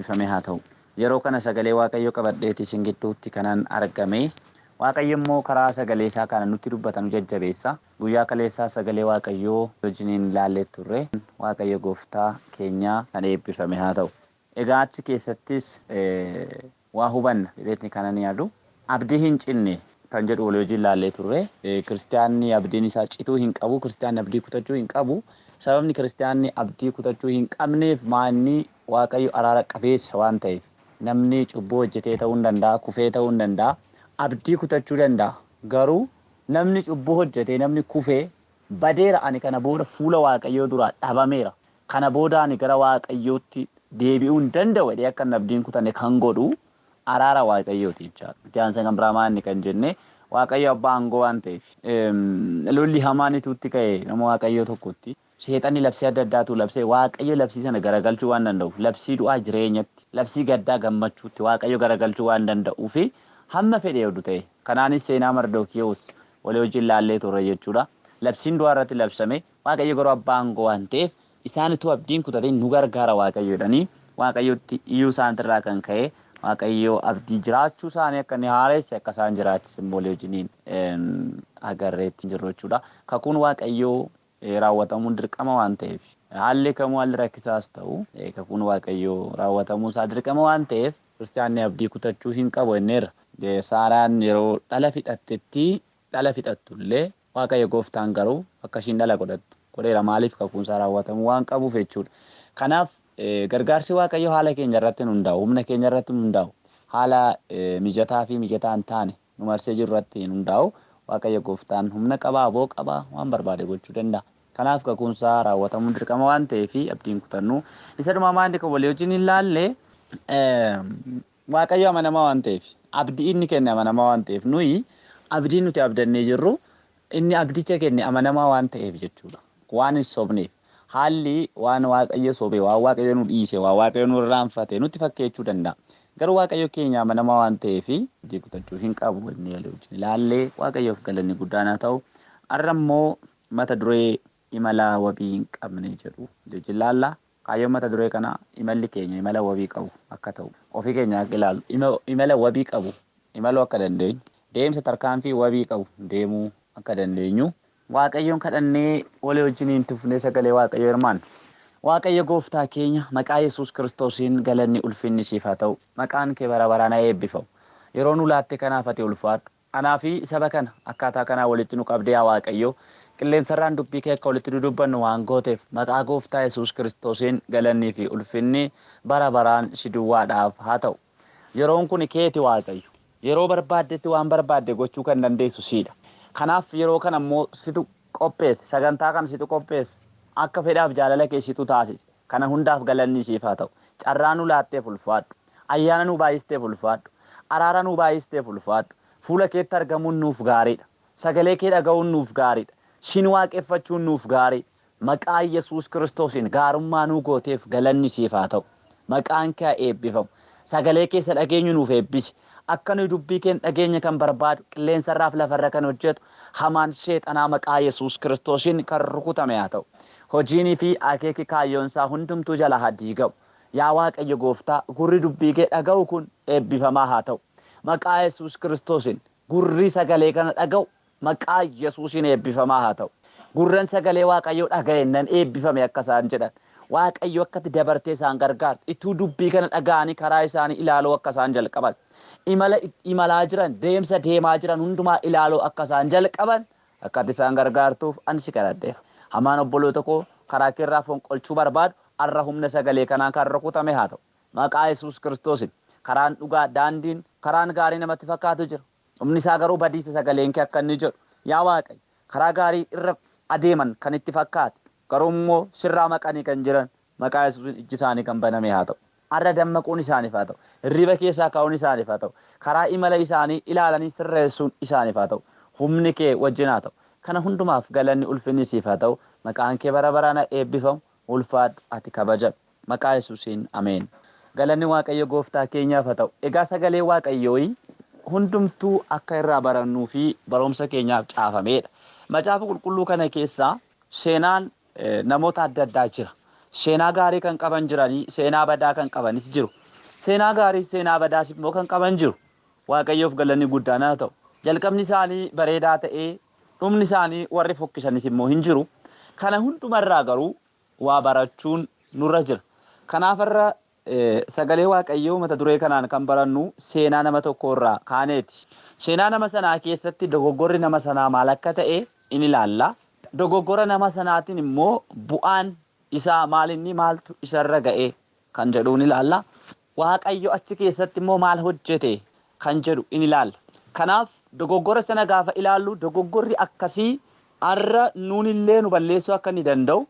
eebbifame haa ta'u. Yeroo kana sagalee Waaqayyoo qabadheeti isin gidduutti kanan argame. Waaqayyo immoo karaa sagalee isaa kana nutti dubbata, nu jajjabeessa. Guyyaa kaleessaa sagalee Waaqayyoo wajjiniin ilaallee turre. Waaqayyo gooftaa keenyaa kan eebbifame haa ta'u. Egaa achi keessattis waa hubanna jedheetni kanan yaadu. Abdii hin cinne kan jedhu walii wajjin ilaallee turre. Kiristiyaanni abdiin isaa cituu hin qabu. Kiristiyaanni abdii kutachuu hin qabu. Sababni kiristiyaanni abdii kutachuu hin qabneef maanni Waaqayyo araara qabeessa waan ta'eef. Namni cubbuu hojjetee ta'uu hin danda'a, kufee ta'uu hin danda'a, abdii kutachuu danda'a. Garuu namni cubbuu hojjetee, namni kufee badeera, ani kana booda fuula Waaqayyoo duraa dhabameera, kana booda ani gara Waaqayyootti deebi'uu hin danda'u jedhee akka inni abdiin kutanne kan godhu araara Waaqayyooti jechaadha. Itti aansee kan biraa maanni kan jenne Waaqayyo abbaa aangoo waan ta'eef lolli hamaan ituutti ka'e nama Waaqayyoo tokkotti seexanni labsii adda addaatu labsee Waaqayyo labsii sana garagalchuu waan danda'uuf, labsii du'aa jireenyatti, labsii gaddaa gammachuutti Waaqayyo garagalchuu waan danda'uuf hamma fedhe yoo ta'e, kanaanis seenaa Mardookiyoos walii wajjin laallee turre jechuudha. Labsiin du'aa irratti labsame, Waaqayyo garuu abbaa aangoo waan ta'eef isaan utuu abdiin kutatiin nu gargaara Waaqayyo jedhanii Waaqayyotti iyyuu isaanitirraa kan ka'e Waaqayyo abdii jiraachuu isaanii akka inni haaresse, akka isaan jiraachise immoo walii wajjiniin agarreetti jirru jechuudha. Kakuun Waaqayyoo raawwatamuun dirqama waan ta'eef, haalli kamuu haalli rakkisaas ta'u, kakuun Waaqayyoo raawwatamuu isaa dirqama waan ta'eef kiristiyaanni abdii kutachuu hin qabu jenneerra. Saaraan yeroo dhala fixattetti, dhala fixattu illee, Waaqayyo gooftaan garuu akka ishiin dhala godhattu godheera. Maaliif? Kakuun isaa raawwatamuu waan qabuuf jechuudha. Kanaaf gargaarsi Waaqayyoo haala keenya irratti hin hundaa'u, humna keenya irratti hin hundaa'u, haala mijataa fi mijataa hin taane nu marsee jiru irratti hin hundaa'u. Waaqayyo gooftaan humna qaba, aboo qaba, waan barbaade gochuu danda'a. Kanaaf kakuun isaa raawwatamuun dirqama waan ta'eef abdiin kutannu. Isa dhumaa maanni kan walii wajjin hin laalle, Waaqayyo amanamaa waan ta'eef, abdii inni kenne amanamaa waan ta'eef, nuyi abdii nuti abdannee jirru inni abdicha kenne amanamaa waan ta'eef jechuudha. Waan hin sobneef. Haalli waan Waaqayyo sobe, waan Waaqayyo nu dhiise, waan Waaqayyo nu irraanfate nutti fakkeechuu danda'a. Garuu Waaqayyo keenya amanamaa waan ta'eef abdii kutachuu hin qabu inni walii wajjin ilaallee, Waaqayyoof galanni guddaan haa ta'u. Har'a immoo mata duree imala wabii hin qabne jedhu walii wajjin ilaalla. Kaayyoon mata duree kanaa imalli keenya imala wabii qabu akka ta'u, ofii keenya akka ilaallu, imala wabii qabu imaluu akka dandeenyu, deemsa tarkaanfii wabii qabu deemuu akka dandeenyu Waaqayyoon kadhannee walii wajjiniin tufnee sagalee Waaqayyoo hirmaanna. Waaqayyo gooftaa keenya, maqaa Yesuus Kiristoosiin galanni ulfinni siif haa ta'u. Maqaan kee bara baraan haa eebbifamu. Yeroo nu laatte kanaaf ati ulfaadhu. Anaa fi saba kana akkaataa kanaan walitti nu qabdee, yaa Waaqayyo, qilleensarraan dubbii kee akka walitti dudubbannu waan gooteef maqaa gooftaa Yesuus Kiristoosiin galannii fi ulfinni bara baraan si duwwaadhaaf haa ta'u. Yeroon kun keeti, Waaqayyo. Yeroo barbaaddetti waan barbaadde gochuu kan dandeessu siidha. Kanaaf yeroo kana immoo situ qopheesse. Sagantaa kana situ qopheesse. Akka fedhaaf jaalala kee situ taasise. Kana hundaaf galanni siif haa ta'u. Carraa nu laatteef ulfaadhu. Ayyaana nu baay'isteef ulfaadhu. Araara nu baay'isteef ulfaadhu. Fuula keetti argamuun nuuf gaariidha. Sagalee kee dhaga'uun nuuf gaariidha. Sin waaqeffachuun nuuf gaariidha. Maqaa Yesuus Kiristoosiin gaarummaa nuu gooteef galanni siif haa ta'u. Maqaan kee haa eebbifamu. Sagalee keessa dhageenyu nuuf eebbisi. Akka nuyi dubbii kee hin dhageenye kan barbaadu, qilleensarraaf lafarra kan hojjetu hamaan seexanaa maqaa Yesuus Kiristoosiin kan rukutame haa ta'u. Hojiinii fi akeeki kaayyoon isaa hundumtuu jalaa haa diigamu. Yaa Waaqayyo gooftaa, gurri dubbii kee dhaga'u kun eebbifamaa haa ta'u. Maqaa Yesuus Kiristoosiin gurri sagalee kana dhaga'u maqaa Yesuusiin eebbifamaa haa ta'u. Gurran sagalee Waaqayyoo dhaga'e nan eebbifame akka isaan jedhan, Waaqayyo akkatti dabartee isaan gargaartu, ituu dubbii kana dhaga'anii karaa isaanii ilaaluu akka isaan jalqaban, imala imalaa jiran, deemsa deemaa jiran hundumaa ilaaluu akka isaan jalqaban akkatti isaan gargaartuuf ani si kadhadheera. Hamaan obboloota koo karaa keerraa fonqolchuu barbaadu har'a humna sagalee kanaan kan rukutame haa ta'u. Maqaa Yesuus Kiristoosiin karaan dhugaa, daandiin, karaan gaarii namatti fakkaatu jira. Dhumni isaa garuu badiisa sagaleen kee akka inni jedhu. Yaa Waaqayyo, karaa gaarii irra adeeman kan itti fakkaate, garuu immoo sirraa maqanii kan jiran maqaa Yesuusiin ijji isaanii kan baname haa ta'u. Har'a dammaquun isaaniif haa ta'u. Hirriba keessaa ka'uun isaaniif haa ta'u. Karaa imala isaanii ilaalanii sirreessuun isaaniif haa ta'u. Humni kee wajjin haa ta'u. Kana hundumaaf galanni ulfinni siif haa ta'u. Maqaan kee bara baraan haa eebbifamu. Ulfaadhu, ati kabajami. Maqaa Yesuusiin, ameen. Galanni Waaqayyo gooftaa keenyaaf haa ta'u. Egaa sagalee Waaqayyoo hundumtuu akka irraa barannuu fi barumsa keenyaaf caafameedha. Macaafa qulqulluu kana keessa seenaan namoota adda addaa jira. Seenaa gaarii kan qaban jiranii, seenaa badaa kan qabanis jiru. Seenaa gaarii seenaa badaas immoo kan qaban jiru. Waaqayyoof galanni guddaan haa ta'u. Jalqabni isaanii bareedaa ta'ee dhumni isaanii warri fokkisanis immoo hin jiru. Kana hundumarraa garuu waa barachuun nurra jira. Kanaaf irra sagalee Waaqayyoo mata duree kanaan kan barannu seenaa nama tokko irraa kaaneeti. Seenaa nama sanaa keessatti dogoggorri nama sanaa maal akka ta'e in ilaalla. Dogoggora nama sanaatiin immoo bu'aan isaa maal inni maaltu isarra ga'e kan jedhu in ilaalla. Waaqayyo achi keessatti immoo maal hojjete kan jedhu in ilaalla. Kanaaf dogoggora sana gaafa ilaallu dogoggorri akkasii har'a nuun illee nu balleessuu akka inni danda'u,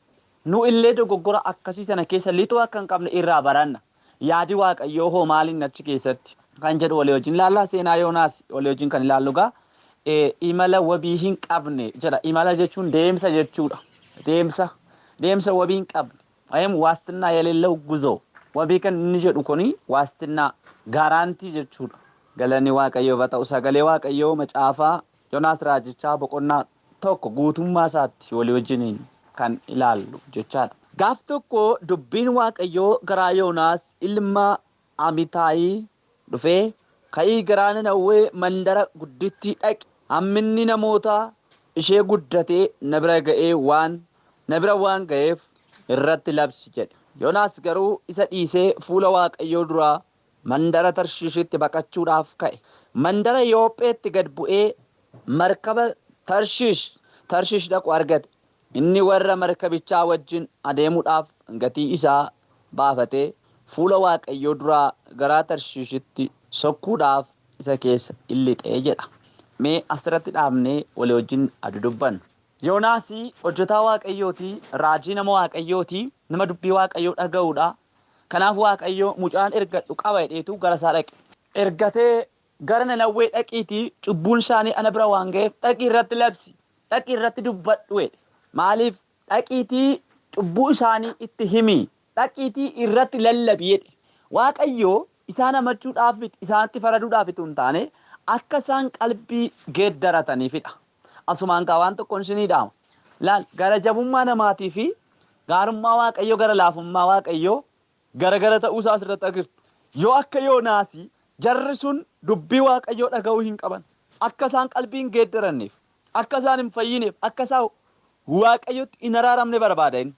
nu illee dogoggora akkasii sana keessa lixuu akka hin qabne irraa baranna. Yaadi Waaqayyoo hoo maaliin achi keessatti kan jedhu walii wajjin ilaallaa. Seenaa Yoonaas walii wajjin kan ilaallu gaa imala wabii hin qabne jedha. Imala jechuun deemsa jechuudha. Deemsa wabii hin qabne. ወይም ዋስትና የሌለው ጉዞ wabii kan inni jedhu kuni ዋስትና guarantee jechuudha. Galanni Waaqayyoof haa ta'u. Sagalee Waaqayyoo macaafaa Yoonaas Raajichaa boqonnaa 1 guutummaa isaatti walii wajjiniin kan ilaallu jechaadha. Gaaf tokko dubbiin Waaqayyoo garaa Yoonaas ilma Amitaayii dhufee, ka'ii garaa Nanawwee mandara guddittii dhaqi, hamminni namoota ishee guddatee na bira ga'ee waan na bira waan ga'eef irratti labsi jedhe. Yoonaas garuu isa dhiisee fuula Waaqayyoo duraa mandara Tarshiishitti baqachuudhaaf ka'e. Mandara Yoopheetti gad bu'ee markaba Tarshiish dhaqu argate. Inni warra markabichaa wajjin adeemuudhaaf gatii isaa baafatee fuula Waaqayyoo duraa garaa Tarshiishitti sokkuudhaaf isa keessa in lixee jedha. Mee asirratti dhaabnee walii wajjin adu dubbannu. Yoonaas hojjetaa Waaqayyooti, raajii nama Waaqayyooti, nama dubbii Waaqayyoo dhaga'uudha. Kanaaf Waaqayyoo mucaan ergadhu qaba jedheetu gara isaa dhaqe. Ergatee gara Nanawwee dhaqiitii cubbuun isaanii ana bira waan ga'eef dhaqii irratti labsi, dhaqii irratti dubbadhu jedhe. Maaliif dhaqiitii cubbuu isaanii itti himi, dhaqiitii irratti lallabi jedhe. Waaqayyoo isaan hamachuudhaaf miti, isaanitti faraduudhaaf itoo hin taane akka isaan qalbii geeddarataniifidha. Asumaan kaa waan tokkoon isinii dhaama. Laal, gara jabummaa namaatii fi gaarummaa Waaqayyoo, gara laafummaa Waaqayyoo garagara ta'uusaa asirratti agartu. Yoo akka Yoonaasi jarri sun dubbii Waaqayyoo dhaga'uu hin qaban. Akka isaan qalbii hin geeddaranneef, akka isaan hin fayyineef, akka isaan Waaqayyotti hin araaramne barbaada inni.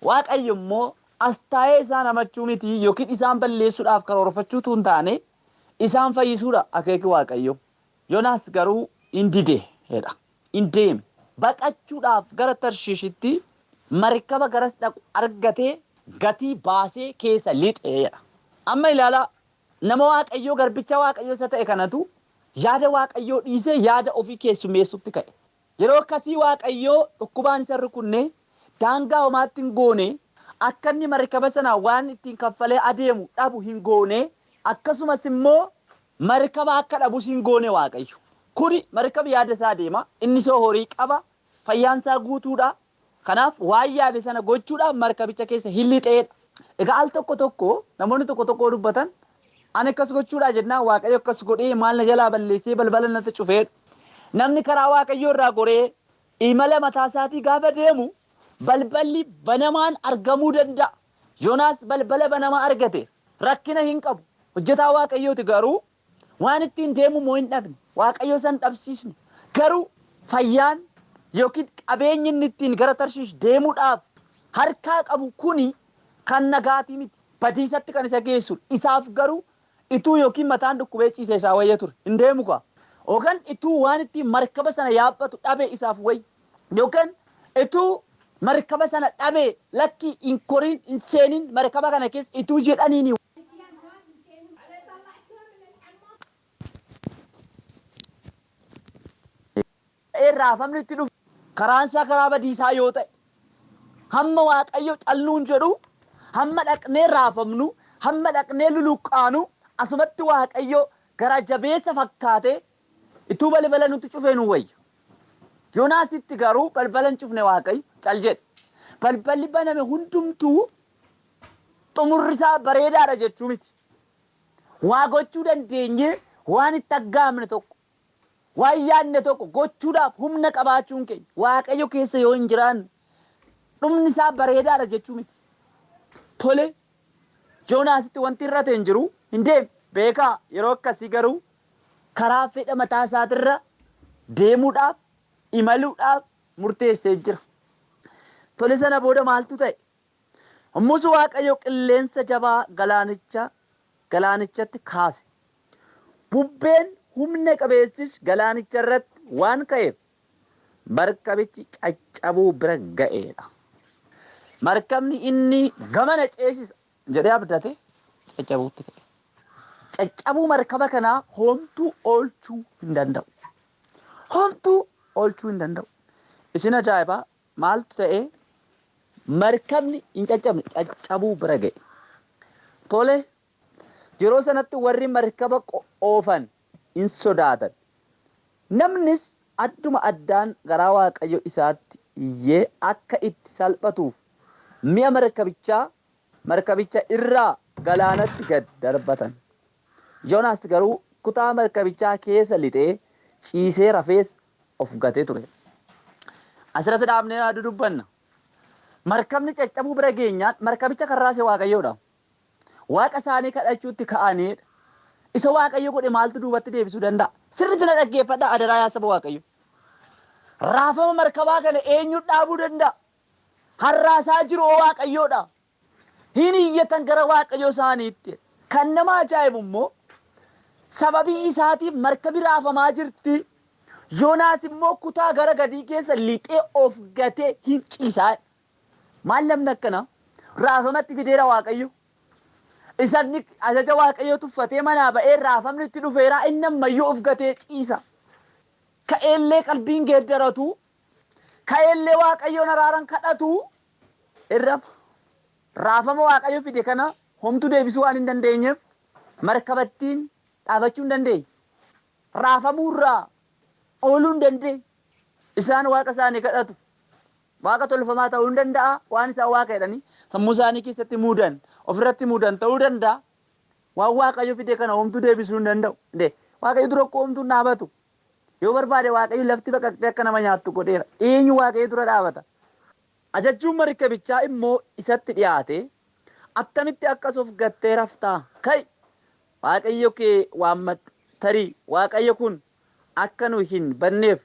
Waaqayyo immoo as taa'ee isaan hamachuu miti yookiin isaan balleessuudhaaf karoorfachuutu hin taane isaan fayyisuudha akeeki Waaqayyo. Yoonaas garuu hin dide jedha. Hin deeme. Baqachuudhaaf gara Tarshiishitti markaba garas dhaqu argatee gatii baasee keessa lixee jedha. Amma ilaalaa, nama Waaqayyoo, garbicha Waaqayyoo isa ta'e kanatu yaada Waaqayyoo dhiisee yaada ofii keessummeessutti ka'e. Yeroo akkasii Waaqayyoo dhukkubaan isa rukunne, daangaa homaatti hin goone, akka inni markaba sana waan ittiin kaffalee adeemu dhabu hin goone, akkasumas immoo markaba akka dhabus hin goone Waaqayyo. Kuni markabi yaada isaa deema, inni soo horii qaba, fayyaan isaa guutuudha. Kanaaf waan yaade sana gochuudhaaf markabicha keessa hin lixeedha. Egaa al tokko tokko namoonni tokko tokko dubbatan ani akkas gochuudha jennaan Waaqayyo akkas godhee maal na jalaa balleessee balbala natti cufeedha. Namni karaa Waaqayyoo irraa goree imala mataa isaatii gaafa deemu balballi banamaan argamuu danda'a. Yoonaas balbala banamaa argate, rakkina hin qabu. Hojjetaa Waaqayyooti garuu waan ittiin deemu moo hin dhabne. Waaqayyo san dhabsiisne. Garuu fayyaan yookiin qabeenyi inni ittiin gara Tarshiish deemuudhaaf harkaa qabu kuni kan nagaatii miti. Badiisatti kan isa geessudha. Isaaf garuu ituu yookiin mataan dhukkubee ciise isaa wayya ture. Hin deemu kaa. Yookaan ituu waan ittiin markaba sana yaabbatu dhabe isaaf wayya. Yookaan ituu markaba sana dhabe, lakki hin korin, hin seenin markaba kana keessa ituu jedhaniini raafamni itti dhufu karaan isaa karaa badiisaa yoo ta'e, hamma Waaqayyo calluun jedhu, hamma dhaqnee raafamnu, hamma dhaqnee luluqqaanu, asumatti Waaqayyo gara jabeessa fakkaate ituu balbala nutti cufee nu wayya. Yoonaasitti garuu balbala hin cufne Waaqayyo, cal jedhe. Balballi baname hundumtuu xumurri isaa bareedaadha jechuu miti. Waa gochuu dandeenyee waan itti aggaamne tokko, waan yaadne tokko gochuudhaaf humna qabaachuun keenya Waaqayyo keessa yoo hin jiraanne dhumni isaa bareedaadha jechuu miti. Tole, Yoonaasitti wanti irra hin jiru. Hin deemne. Beekaa yeroo akkasii garuu karaa fedha mataa isaatirra deemuudhaaf imaluudhaaf murteessee jira. Tole sana booda maaltu ta'e? Yommus Waaqayyo qilleensa jabaa galaanichatti kaase. Bubbeen humna qabeessis galaanicha irratti waan ka'eef markabichi caccabuu bira ga'eedha. Markabni inni gamana ceesisa jedhee abdate caccabuutti ka'e. Caccabuu markaba kanaa homtuu oolchuu hin danda'u. Homtuu oolchuu hin danda'u. Isin ajaa'ibaa maaltu ta'e? Markabni hin caccabne caccabuu bira ga'e. Tole yeroo sanatti warri markaba oofan hin sodaatan. Namnis adduma addaan garaa Waaqayyo isaatti iyyee akka itti salphatuuf mi'a markabicha irraa galaanatti gad darbatan. Yoonaas garuu kutaa markabichaa keessa lixee ciisee rafees of gatee ture. Asirratti dhaabnee yaaduu dubbanna. Markabni caccabuu bira geenyaan markabicha kan raase Waaqayyoodha. Waaqa isaanii kadhachuutti ka'aniidha. Isa Waaqayyo godhe maaltu duubatti deebisuu danda'a? Sirriitti na dhaggeeffadhaa adaraa yaa saba Waaqayyo. Raafama markabaa kana eenyu dhaabuu danda'a? Harraasaa jiru Waaqayyoodha. Hin iyyatan gara Waaqayyo isaaniitti. Kan nama ajaa'ibu immoo sababii isaatiif markabi raafamaa jirti. Yoonaas immoo kutaa gara gadii keessa lixee of gatee hin ciisaa. Maal namni akkana? Raafamatti fideera Waaqayyo. Isanni ajaja Waaqayyoo tuffatee manaa ba'ee raafamni itti dhufeera, inni ammayyuu of gatee ciisa. Ka'eellee qalbiin geeddaratu, ka'eellee Waaqayyoon araaran kadhatu irra raafama Waaqayyo fide kana homtuu deebisuu waan hin dandeenyeef markabattiin dhaabachuu hin dandeenye. Raafamuurraa ooluu hin dandeenye. Isaan waaqa isaanii kadhatu. Waaqa tolfamaa ta'uu hin danda'a. Waan isaan waaqa jedhanii sammuu isaanii keessatti muudan, ofirratti muudan ta'uu danda'a. Waan Waaqayyo fide kana homtuu deebisuu hin danda'u. Waaqayyo dura akkoo homtuu hin dhaabatu. Yoo barbaade Waaqayyo lafti baqaqxee akka nama nyaattu godheera. Eenyu Waaqayyo dura dhaabata? Ajajjuun markabichaa immoo isatti dhiyaate, attamitti akkas of gattee raftaa? Ka'i! Waaqayyo kee waammadhu. Tarii Waaqayyo kun akka nu hin badneef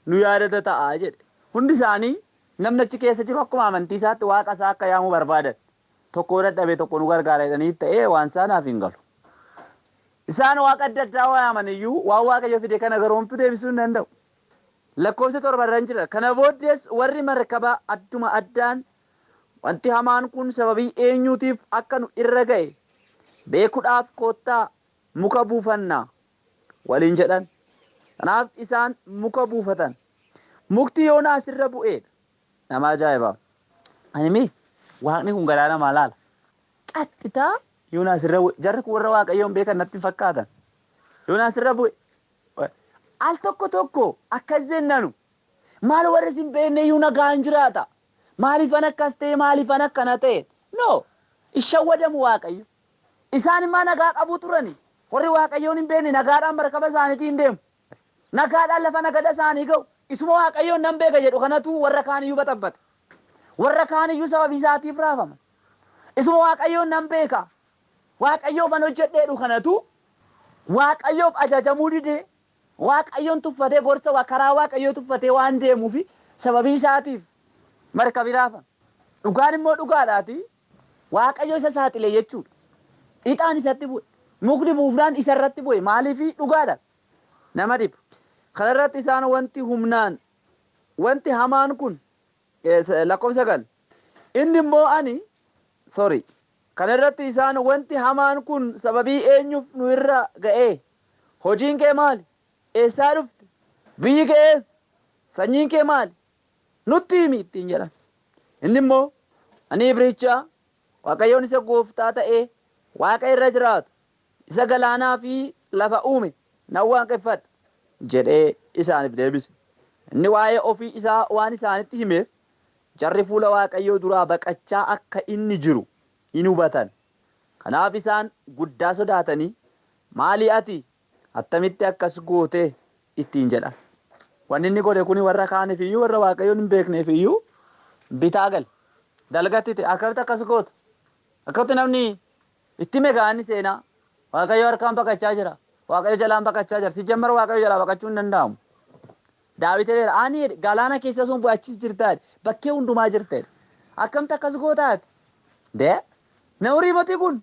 nu yaadata ta'a jedhe. Hundi isaanii namni achi keessa jiru akkuma amantii isaatti waaqa isaa akka yaamuu barbaadan. Tokko dadhabee tokko nu gargaara jedhanii ta'ee waan isaa naaf hin galu. Isaan waaqa adda addaa waaman iyyuu waan Waaqayyo fide kana garuu homtuu deebisuu hin danda'u. Lakkoofsa 7 irra jira. Kana booddees warri markaba adduma addaan wanti hamaan kun sababii eenyuutiif akka nu irra ga'e beekuudhaaf koottaa muka buufannaa waliin jedhan. Kanaaf isaan muka buufatan. Mukti Yoonaas irra bu'eedha. Nama ajaa'ibaa. Ani mee waaqni kun garaa namaa laala. Qaxxitaa Yoonaas irra bu'e. Jarri kun warra Waaqayyoon beekan natti hin fakkaatan. Yoonaas irra bu'e. Al tokko tokko akkas jennanu. Maal warri isin beekne iyyuu nagaan jiraata. Maaliifan akkas ta'e, maaliifan akkana ta'e? No. Ishawwadamu Waaqayyo. Isaan immoo nagaa qabu turani. Warri Waaqayyoon hin beekne nagaadhaan markaba isaaniitiin deemu. Nagaadhaan lafa nagada isaanii ga'u. Isuma Waaqayyoon nan beeka jedhu kanatu warra kaaniyyuu baxabbata. Warra kaaniyyuu sababii isaatiif raafama. Isuma Waaqayyoon nan beeka, Waaqayyoof an hojjedheedhu kanatu Waaqayyoof ajajamuu didee, Waaqayyoon tuffatee gorsa karaa Waaqayyoo tuffatee waan deemuufi sababii isaatiif markabi raafama. Dhugaan immoo dhugaadhaati. Waaqayyo isa saaxile jechuudha. Ixaan isatti bu'e. Mukni buufnaan isa irratti bu'e. Maaliifi dhugaadha? Nama dhiba. Kanarratti isaan wanti humnaan wanti hamaan kun lakkoofsa 9. Inni immoo ani sorry. Kanarratti isaan wanti hamaan kun sababii eenyuuf nu irra ga'ee? Hojiin kee maali? Eessaa dhufte? Biyyi kee eessa? Sanyiin kee maali? Nutti himi ittiin jedhan. Inni immoo ani Ibricha, Waaqayyoon isa gooftaa ta'ee waaqa irra jiraatu, isa galaanaa fi lafa uume nan waaqeffadha jedhee isaaniif deebise. Inni waa'ee ofii isaa waan isaanitti himeef jarri fuula Waaqayyoo duraa baqachaa akka inni jiru hin hubatan. Kanaaf isaan guddaa sodaatanii, maali ati attamitti akkas goote ittiin jedhan. Wanni inni godhe kuni warra kaaniif iyyuu warra Waaqayyoon hin beekneef iyyuu bitaa gale. Dalgatti ta'e akkamitti akkas goota? Akkamitti namni itti megaa inni seenaa? Waaqayyo harkaan baqachaa jira. Waaqayyo jalaan baqachaa jira. Sijjammar Waaqayyo jalaa baqachuu hin danda'amu. Daawit jedheera ani galaana keessa sun bu'e achis jirtaa bakkee hundumaa jirta. Akkamitti akkas gootaati? Dee naurii moti kun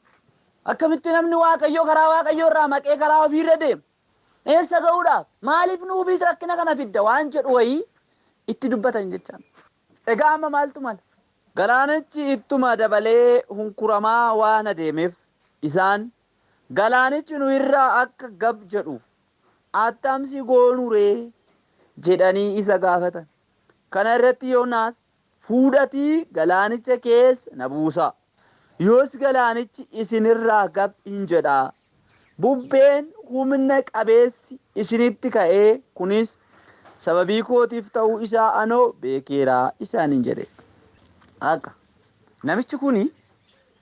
akkamitti namni Waaqayyo karaa Waaqayyo irraa maqee karaa ofiirra deema? Eessa ga'uudhaaf? Maaliif nuufis rakkina kana fidda waan jedhu wayii itti dubbatan jechaan. Egaa amma maaltu mala? Galaanichi ittuma dabalee hunkuramaa waan adeemeef isaan galaanichi nu irraa akka gab jedhuuf attamsi goonuu ree jedhanii isa gaafatan. Kana irratti Yoonaas fuudhatii galaanicha keessa na buusaa. Yoos galaanichi isinirraa gab hin jedhaa. Bubbeen humna qabeessi isinitti ka'ee kunis sababii kootiif ta'uu isaa anoo beekeeraa isaaniin jedhe. Akka namichi kuni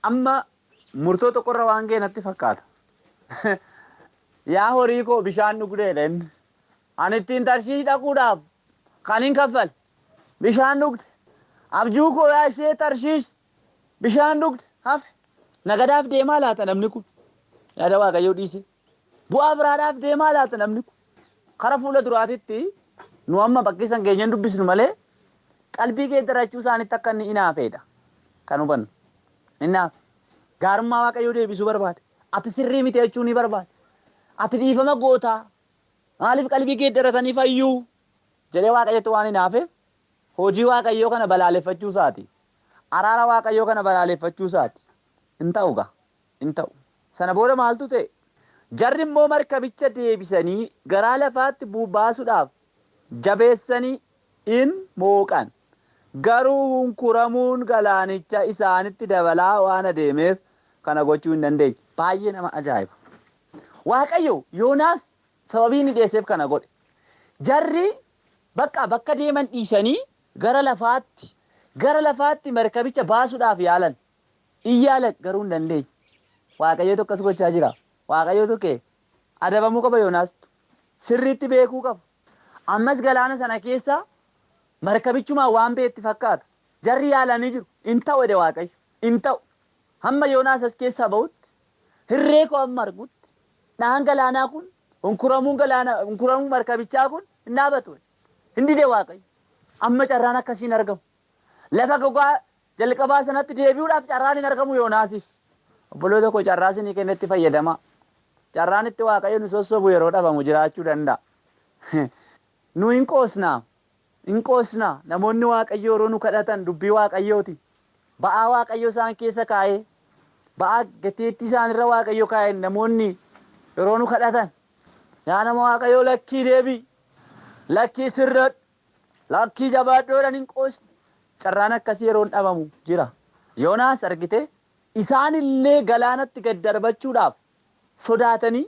amma murtoo tokkorra waan ga'e natti fakkaata. Yaa horii koo bishaan dhugdeedha inni. Ani ittiin Tarshiish dhaquudhaaf kan hin kaffale. Bishaan dhugde. Abjuu koo yaa ishee Tarshiish bishaan dhugde hafe. Nagadaaf deemaa laata namni kun? Yaada Waaqayyoo dhiise. Bu'aa biraadhaaf deemaa laata namni kun? Kara fuula duraatitti nu amma bakki isan keenyan dubbisnu malee qalbii geeddarachuu isaanitti akka inni hinaafeedha. Kan hubannu. Hinaafe. Gaarummaa Waaqayyoo deebisuu barbaade. Ati sirrii miti jechuu ni barbaade. Ati dhiifama gootaa. Maaliif qalbii geeddaratanii fayyuu? Jedhee Waaqayyotti waan hinaafeef hojii Waaqayyoo kana balaaleffachuu isaati. Araara Waaqayyoo kana balaaleffachuu isaati. Hin ta'u gaa. Hin ta'u. Sana booda maaltu ta'e? Jarri immoo markabicha deebisanii garaa lafaatti baasuudhaaf jabeessanii in mooqan. Garuu hunkuramuun galaanicha isaanitti dabalaa waan adeemeef kana gochuu hin dandeenye. Baay'ee nama ajaa'iba. Waaqayyo Yoonaas sababii inni dhiyeesseef kana godhe. Jarri bakka deeman dhiisanii gara lafaatti markabicha baasuudhaaf yaalan. In yaalan garuu hin dandeenye. Waaqayyotu akkas gochaa jira. Waaqayyotu kee adabamuu qaba Yoonaas. Sirriitti beekuu qaba. Ammas galaana sana keessa markabichumaa waan beetti fakkaata. Jarri yaalanii jiru. Hin ta'u jedhe Waaqayyo. Hin ta'u. Hamma Yoonaas as keessaa ba'utti hirree koo amma argutti dhahaan galaanaa kun hunkuramuun galaana hunkuramuun markabichaa kun hin dhaabatu. Hin dide Waaqayyo. Amma carraan akkasiin argamu. Lafa gogaa jalqabaa sanatti deebi'uudhaaf carraan hin argamu Yoonaasiif. Obboloota koo carraa isinii kennetti fayyadamaa. Carraan itti Waaqayyo nu sossobu yeroo dhabamu jiraachuu danda'a. Nu hin qoosnaa. Hin qoosnaa. Namoonni Waaqayyo yeroo nu kadhatan dubbii Waaqayyooti. Ba'aa Waaqayyo isaan keessa kaa'ee ba'aa gateettii isaanirra Waaqayyo kaa'ee namoonni yeroo nu kadhatan yaa nama Waaqayyo lakkii deebii lakkii sirradhu lakkii jabaadhoodhaan hin qoosne. Carraan akkasii yeroo dhabamu jira. Yoonaas argite isaanillee galaanatti gad darbachuudhaaf sodaatanii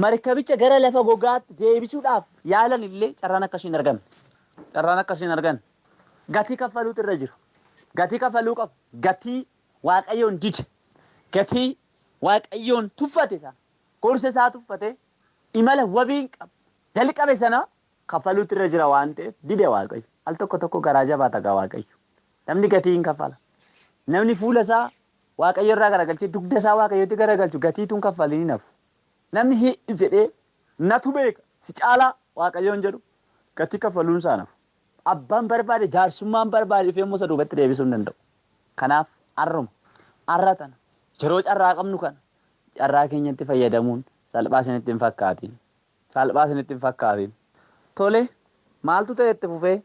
markabicha gara lafa gogaatti deebisuudhaaf yaalan illee carraan akkasii hin argamne. Carraan akkasii hin argamne. Gatii kaffaluutu irra jira. Gatii kaffaluu qabu. Gatii Waaqayyoon dide. Gatii Waaqayyoon tuffate sana. Gorsa isaa tuffate imala wabii hin qabu. Jalqabe sana kaffaluutu irra jira waan ta'eef dide Waaqayyo. Al tokko tokko garaa jabaata gaa Waaqayyo. Namni gatii hin kaffala. Namni fuula isaa Waaqayyo irraa garagalchee dugda isaa Waaqayyotti garagalchu gatiitu hin kaffalin hin hafu. Namni hi'i jedhee natu beeka si caalaa Waaqayyoon jedhu gatii kaffaluun isaa hafu. Abbaan barbaade jaarsummaan barbaade dhufee immoo isa duubatti deebisuu hin danda'u. Kanaaf arruma arra tana yeroo carraa qabnu kana carraa keenyatti fayyadamuun salphaa isinitti hin fakkaatin. Salphaa isinitti hin fakkaatin. Tole maaltu ta'e itti fufee?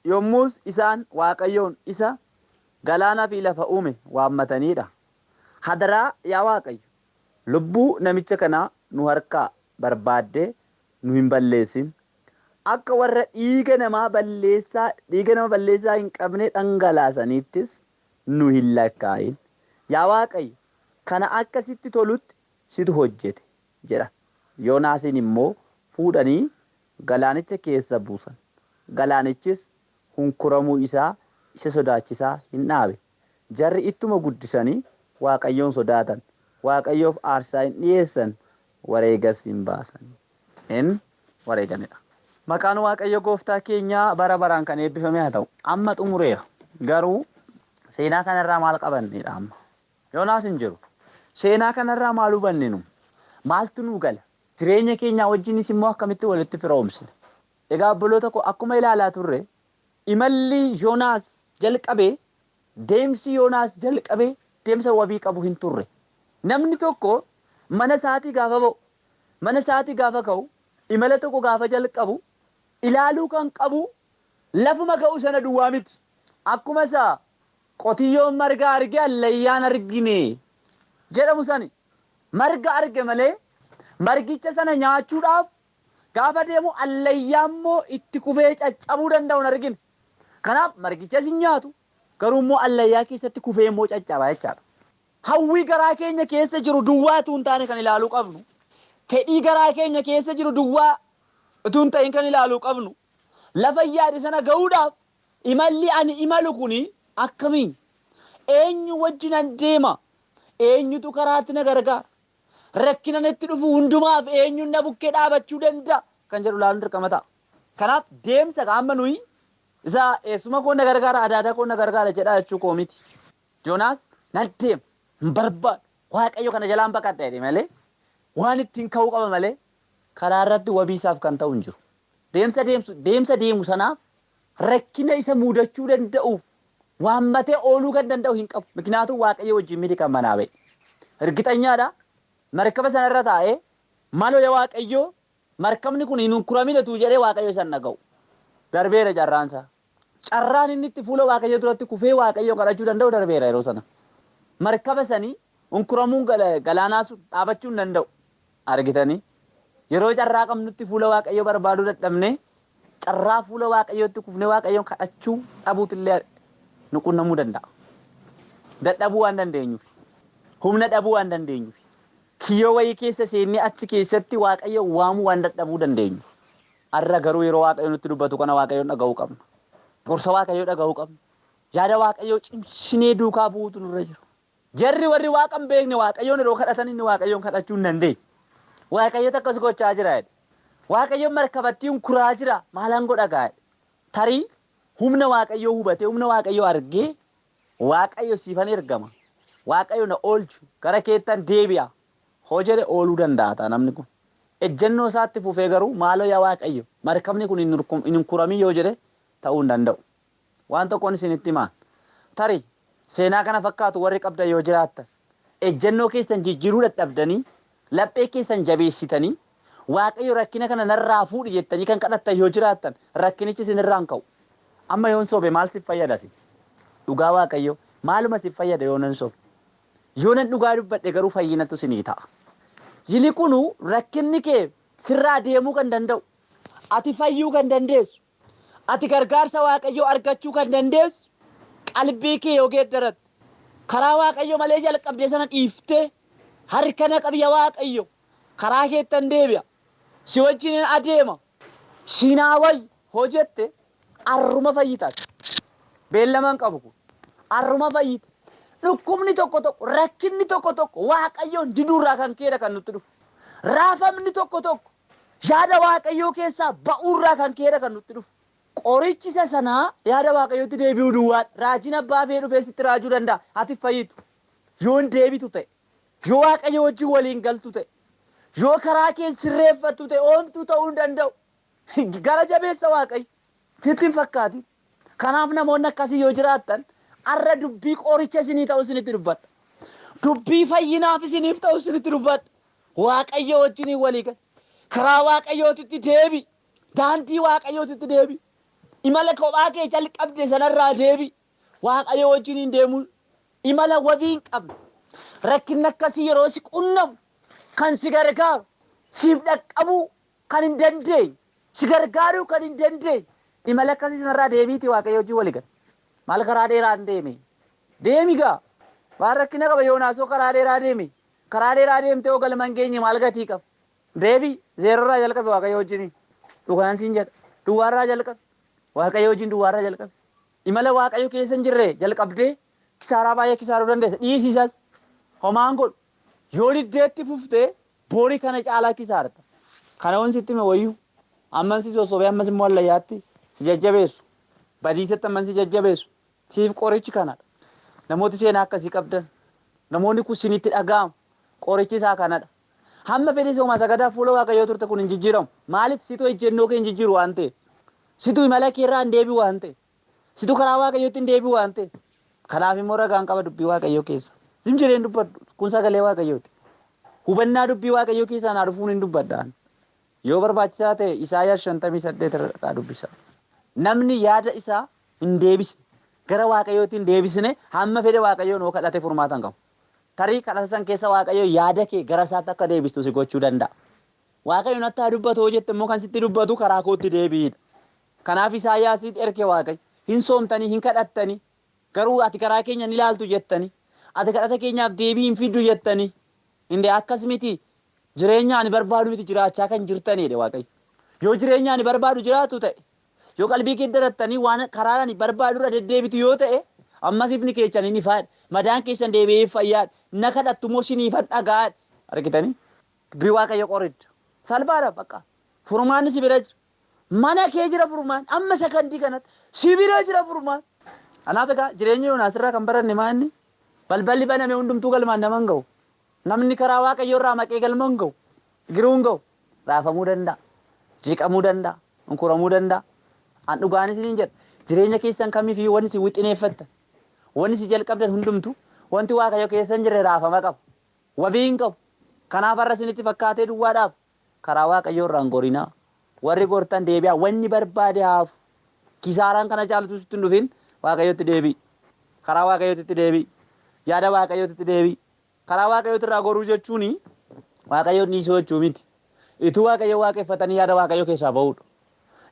Yommus isaan Waaqayyoon isa galaanaa fi lafa uume waammataniidha. Hadaraa yaa Waaqayyo lubbuu namicha kanaa nu harkaa barbaaddee nu hin balleessin. Akka warra dhiiga nama balleessaa hin qabne dhangalaasaniittis nu hin lakkaa'in. Yaa Waaqayyo kana akka sitti tolutti situ hojjete jedha. Yoonaasin immoo fuudhanii galaanicha keessa buusan. Galaanichis hunkuramuu isaa isa sodaachisaa hin dhaabe. Jarri ittuma guddisanii Waaqayyoon sodaatan. Waaqayyoof aarsaa hin dhiyeessan, wareegas hin baasan. Hin wareeganidha. Maqaan Waaqayyo gooftaa keenyaa bara baraan kan eebbifame haa ta'u. Amma xumureera. Garuu seenaa kanarraa maal qabannedha amma? Yoonaas hin jiru. Seenaa kanarraa maal hubanne nu? Maaltu nuu gala? Jireenya keenyaa wajjinis immoo akkamitti walitti firoomsina? Egaa obboloota koo, akkuma ilaalaa turre, imalli Yoonaas jalqabe, deemsi Yoonaas jalqabe deemsa wabii qabu hin turre. Namni tokko mana isaatii gaafa ba'u, mana isaatii gaafa ka'u, imala tokko gaafa jalqabu, ilaaluu kan qabu lafuma ga'u sana duwwaa miti. Akkuma isaa qotiyyoon marga arge allayyaan argine jedhamu sani, marga arge malee margicha sana nyaachuudhaaf gaafa deemu allayyaa immoo itti kufee caccabuu danda'u hin argine. Kanaaf margichas hin nyaatu, garuu immoo allayyaa keessatti kufee immoo caccaba jechaadha. Hawwii garaa keenya keessa jiru duwwaa utuu hin taane kan ilaaluu qabnu, fedhii garaa keenya keessa jiru duwwaa utuu hin ta'in kan ilaaluu qabnu, lafa yaade sana ga'uudhaaf imalli ani imalu kuni akkamiin? Eenyu wajjinan deema? Eenyutu karaatti na gargaara? Rakkina natti dhufu hundumaaf eenyuun na bukkee dhaabachuu danda'a? Kan jedhu ilaaluun dirqama ta'a. Kanaaf deemsa amma nuyi isa eessuma koo na gargaara, adaadaa koo na gargaara jedhaa jechuu koo miti. Yoonaas nan deema, hin barbaadu, Waaqayyo kana jalaan baqadha jedhe malee, waan ittiin ka'uu qaba malee, karaa irratti wabii isaaf kan ta'u hin jiru. Deemsa deemsu, deemsa deemu sanaaf rakkina isa mudachuu danda'uuf waammatee ooluu kan danda'u hin qabu. Miknyaatu Waaqayyo wajjin miti kan manaa ba'e. Ergixanyaadha. Markaba sanarra taa'ee, "Maloo yaa Waaqayyo, markabni kun hin hunkuramin," utuu jedhee Waaqayyo isa hin dhaga'u. Darbeera carraansaa. Carraan inni itti fuula Waaqayyo duratti kufee Waaqayyo kadhachuu danda'u darbeera yeroo sana. Markaba sanii hunkuramuun galaanaa sun dhaabachuu hin danda'u. Argitanii? Yeroo carraa qabnutti fuula Waaqayyoo barbaaduu dadhabnee, carraa fuula Waaqayyootti kufnee Waaqayyoon kadhachuu dhabuutillee nu qunnamuu danda'a. Dadhabuu waan dandeenyuuf, humna dhabuu waan dandeenyuuf, kiyyoo wayii keessa seennee achi keessatti Waaqayyo waamuu waan dadhabuu dandeenyuuf. Har'a garuu yeroo Waaqayyo nutti dubbatu kana Waaqayyoon dhaga'uu qabna. Gorsa Waaqayyoo dhaga'uu qabna. Yaada Waaqayyoo cimsinee duukaa bu'uutu nurra jira. Jarri warri Waaqa hin beekne Waaqayyoon yeroo kadhatan inni Waaqayyoon kadhachuu hin dandeenye. "Waaqayyotu akkas gochaa jira," jedhe. "Waaqayyoon markabattii hunkuraa jira, maalan godha gaa?" jedhe. Tarii humna Waaqayyoo hubatee, humna Waaqayyoo argee, "Waaqayyo siifan ergama, Waaqayyo na oolchu, gara keettan deebi'a," hoo jedhe ooluu danda'a ta'a namni kun. Ejjennoo isaatti fufee garuu, "Maaloo yaa Waaqayyo, markabni kun hin hunkuramin," yoo jedhe ta'uu hin danda'u. Waan tokkoon isinitti himaa. Tarii seenaa kana fakkaatu warri qabdan yoo jiraattan, ejjennoo keessan jijjiiruu dadhabdanii, laphee keessan jabeessitanii, "Waaqayyo, rakkina kana narraa fuudhi," jettanii kan kadhattan yoo jiraattan, rakkinichi isinirraa hin ka'u. Amma yoon sobe maal siif fayyada si? Dhugaa Waaqayyo, maaluma siif fayyada yoo nan sobe? Yoo nan dhugaa dubbadhe garuu fayyinatu isinii ta'a. Yiliqunu rakkinni kee sirraa deemuu kan danda'u, ati fayyuu kan dandeessu, ati gargaarsa Waaqayyoo argachuu kan dandeessu, qalbii kee yoo geeddaratte, karaa Waaqayyo malee jalqabdee sana dhiiftee, "Harka na qabi yaa Waaqayyo, karaa keettan deebi'a, si wajjinin adeema, siinaa wayyu," hoo jette, arruma fayyitaati. Beellama hin qabu kun. Arruma fayyita. Dhukkubni tokko tokko, rakkinni tokko tokko Waaqayyoon diduurraa kan ka'edha kan nutti dhufu. Raafamni tokko tokko yaada Waaqayyoo keessaa ba'uurraa kan ka'edha kan nutti dhufu. Qorichi isa sanaa yaada Waaqayyootti deebi'uu duwwaadha. Raajiin abbaa fee dhufee sitti raajuu danda'a. Ati fayyitu. Yoo hin deebitu ta'e, yoo Waaqayyo wajjin waliin galtu ta'e, yoo karaa kee sirreeffattu ta'e, oomtuu ta'uu hin danda'u. Gara jabeessa Waaqayyo. Sitti hin fakkaatin. Kanaaf namoonni akkasii yoo jiraattan, har'a dubbii qoricha isinii ta'u isinitti dubbadha. Dubbii fayyinaaf isiniif ta'u isinitti dubbadha. Waaqayyo wajjiniin walii gali. Karaa Waaqayyootitti deebi. Daandii Waaqayyootitti deebi. Imala kophaa kee jalqabde sanarraa deebi. Waaqayyo wajjiniin deemuu imala wabii hin qabne. Rakkinni akkasii yeroo si qunnamu kan si gargaaru, siif dhaqqabuu kan hin dandeenye, si gargaaruu kan hin dandeenye, imala akkasii sanarraa deebiitii Waaqayyo wajjin walii gali. Maal karaa dheeraan deeme? Deemi gaa. Waan rakkina qaba Yoonaasoo karaa dheeraa deeme? Karaa dheeraa deemtee hoo galma hin geenye maal gatii qaba? Deebii zeerorraa jalqabe Waaqayyo wajjiniin. Dhugaan siin jedha. Duwwaarraa jalqabe. Waaqayyo wajjin duwwaarraa jalqabe. Imala Waaqayyo keessa hin jirre jalqabdee kisaaraa baay'ee kisaaruu dandeessa. Dhiisisas homaan godhu. Yoo diddeetti fuftee boori kana caalaa kisaarta. Kana wanti sitti hime wayyuu. Amman si sossobee ammas immoo hallayyaatti si jajjabeessu. Badiisatti amman si jajjabeessu. Siif qorichi kanadha. Namooti seenaa akkasii qabdan, namoonni kun isinitti dhaga'amu. Qorichi isaa kanadha. Hamma fedhii sooma sagadaa fuula Waaqayyoo turte kun hin jijjiiramu. Maaliif? Situ ejjennoo kee hin jijjiiru waan ta'eef. Situ imala kee irraa hin deebi'u waan ta'eef. Situ karaa Waaqayyootti hin deebi'u waan ta'eef. Kanaaf immoo ragaan qaba dubbii Waaqayyoo keessa. Zim jedhee hin dubbadhu. Kun sagalee Waaqayyooti. Hubannaa dubbii Waaqayyoo keessaa naa dhufuun hin dubbadhaan. Yoo barbaachisaa ta'e Isaayyaas 58 irra dhaqaa dubbisa. Namni yaada isaa hin deebisne, gara Waaqayyootti hin deebisne, hamma fedhe Waaqayyoon yoo kadhate furmaata hin qabu. Tarii kadhata san keessa Waaqayyo yaada kee gara isaatti akka deebistu si gochuu danda'a. Waaqayyo natti haa dubbatu yoo jette immoo kan sitti dubbatu karaa kootti deebi'idha. Kanaaf Isaayyaasiin erge Waaqayyo. Hin soomtanii, hin kadhattanii, garuu ati karaa keenya hin ilaaltu jettanii, ati kadhata keenyaaf deebii hin fiddu jettanii. Indee akkas miti, jireenya ani barbaadu miti jiraachaa kan jirtanii jedhe Waaqayyo. Yoo jireenya ani barbaadu jiraatu ta'e, yoo qalbii geeddarattanii waan karaa ani barbaadu irra deddeebitu yoo ta'e, ammas ifni keessan hin ifaadha. Madaan keessan deebi'ee hin fayyaadha. Na kadhattu immoo siniifan dhagaadha. Argitanii? Dubbii Waaqayyo qoricha. Salphaadha bakka. Furmaanni si bira jira. Mana kee jira furmaan. Amma sakandii kanatti si bira jira furmaan. Kanaaf egaa jireenya Yoonaas irraa kan baranne maa inni? Balballi baname hundumtuu galmaan nama hin ga'u. Namni karaa Waaqayyoo irraa maqee galma hin ga'u. Giruu hin ga'u. Raafamuu danda'a. Jeeqamuu danda'a. Unkuramuu danda'a. An dhugaan isiniin jedha. Jireenya keessan kamiifiyyuu wanni isin wixineeffattan, wanni isin jalqabdan hundumtuu wanti Waaqayyo keessa hin jirre raafama qaba. Wabii hin qabu. Kanaaf har'a isinitti fakkaatee duwwaadhaaf karaa Waaqayyoo irraa hin gorinaa. Warri gortan deebi'aa. Wanni barbaade haa hafu. Kisaaraan kana caalutu sitti hin dhufin, Waaqayyotti deebi'i. Karaa Waaqayyootitti deebi'i. Yaada Waaqayyootitti deebi'i. Karaa Waaqayyooti irraa goruu jechuun Waaqayyoon dhiisuu jechuu miti. Ituu Waaqayyo waaqeffatanii yaada Waaqayyoo keessaa ba'uudha.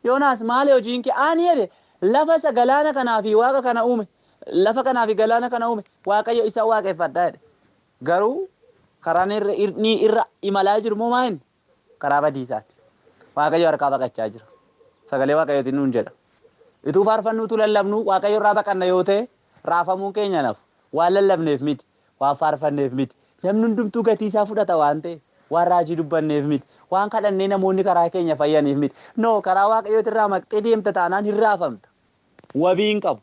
Yoonaas, maali hojiin kee? Ani jedhe, lafa isa galaana kanaa fi waaqa kana uume, lafa kanaa fi galaana kana uume, Waaqayyo isa waaqeffadha jedhe. Garuu karaan inni irra imalaa jiru immoo maa inni? Karaa badiisaati. Waaqayyo harkaa baqachaa jira. Sagalee Waaqayyootiin nuun jedha. Ituu faarfannuutu lallabnu Waaqayyo irraa baqanna yoo ta'e, raafamuun keenya nafu. Waan lallabneef miti. Waan faarfanneef miti. Namni hundumtuu gatii isaa fudhata waan ta'eef. Waan raajii dubbanneef miti. Waan kadhannee namoonni karaa keenya fayyaniif miti. No, karaa Waaqayyooti irraa maqxee deemta taanaan hin raafamta. Wabii hin qabu.